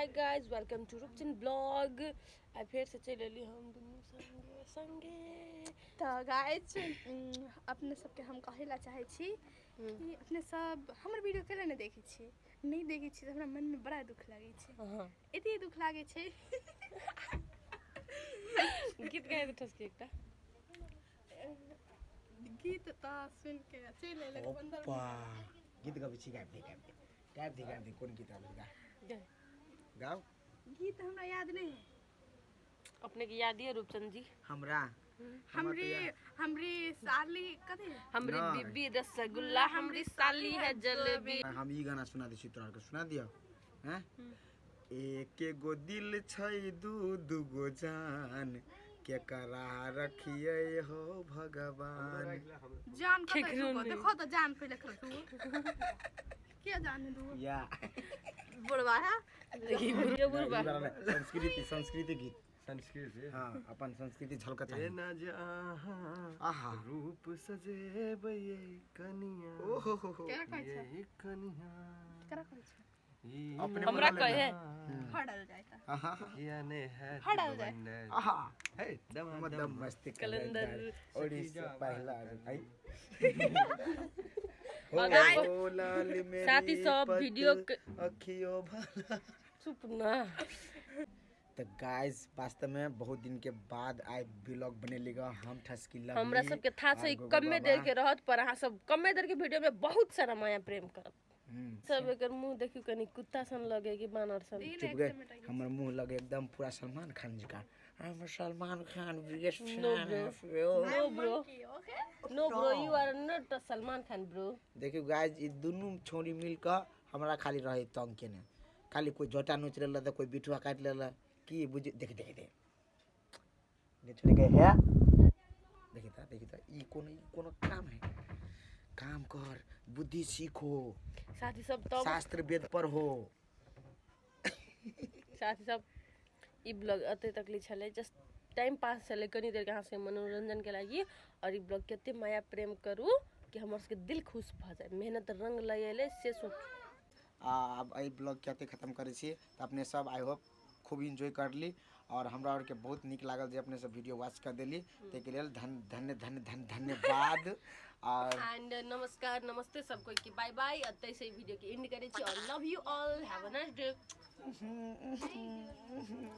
Hi guys, welcome to Rupchan blog. आइ फेरसँ चलि एली हम दुनू संगे संगे। तऽ गाइज, अपने सबके हम कहै लए चाहै छी कि अपने सब हमर वीडियो केला नहि देखै छी? नहि देखै छी तऽ हमरा मनमे बड़ा दुख लागै छै। एते दुख लागै छै। गीत गाबि ठसकी एकटा गीत तऽ सुनि के चलि एलै बन्दर। ओप्पा, गीत गबै छी? गाबि दे, गाबि दे, गाबि दे, गाबि दे। कोन गीत आबै? गा, गाओ। गीत हमरा याद नहि है। अपने के याद ये रूपचंद जी? हमरा हमरी हमरी साली कथी? हमरी नहि। बीबी रसगुल्ला, हमरी साली है जलेबी। हम ई गाना सुना दै छी तोरा आरके, सुना दियौ? हैं, एके गो दिल छै, दू दू गो जान, केकरा रखियै हो भगवान? जान कतऽ? केकरो दूगो नहि। देखो तऽ जान पहिले कर तू के जान दूगो या बुढ़वा है। देखी बुढ़िया, बुढ़बा। ई वाला नहि, संस्कृति, संस्कृति गीत। संस्कृत। हाँ, अपन संस्कृति झलक चाही। एना जे अहाँ आहा रूप सजेबै कनिया। ओ हो हो हो। केकरा कहै छै? ये कनिया। केकरा कहै छै? ई अपने हमरा बना लेना। कहे। हड़ल जाय तऽ। आहा। किया ने है हड़ल जाय। आहा। हे दमा मदम दम मस्ती कलंदर। कलंदर ओडिशा पहला आई हो। अगर- हो लाल मेरी साथी सब पत वीडियो के- अखियो भला। चुप ना। तऽ गाइस, वास्तव में बहुत दिन के बाद आइ ब्लॉग बनेली ग हम ठसकी लवली। हमरा सबके था छै आर गोगो कमे बाबा। देर के रहत, पर अहाँ सब कमे देर के वीडियो में बहुत सारा माया प्रेम करब। सब एकर मुंह देखियो, कनी कुत्ता सन लगे कि बानर सन? चुप गए। हमर मुंह लगे एकदम पूरा सलमान खान जी का। हम Salman Khan biggest No, fan. bro. No bro. Okay. No bro, you are not Salman Khan bro. देखियौ गाइस, ई दुनू छौड़ी मिल कऽ हमरा खाली रहे तंग केने। खाली कोई जोटा नोच लेलक तऽ कोई बिठुआ काटि लेलक। की बुझ, देख देख देख देख, छोड़ी के है, देखी तऽ, देखी तऽ, ई कोनो काम है? काम कर, बुद्धि सीखो। साथी सब तब शास्त्र वेद पढ़ो। साथी सब, ई ब्लॉग एते तकली छलै, जस्ट टाइम पास छलै, कनी देरके अहाँ सबके मनोरंजनके लागि। आओर ई ब्लॉग कते माया प्रेम करू कि हमर सबके दिल खुश भऽ जाय। मेहनत रंग लय एलै से सोचू। आ आब एहि ब्लॉगके एतहि खतम करै छी। तऽ अपने सब I hope खूब इन्जॉय करली आओर हमरा आरके बहुत नीक लागल जे अपने सब वीडियो वॉच कर देली, ताहिके लेल धन धन्य धन्य धन्य धन्यवाद आओर एंड नमस्कार, नमस्ते सब कोई के, बाय बाय। एतै से वीडियो के एंड करै छी और love you all, have a nice day.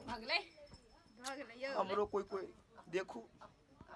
भऽ गेलै। भऽ गेलै यौ। हमरो कोई कोई देखू।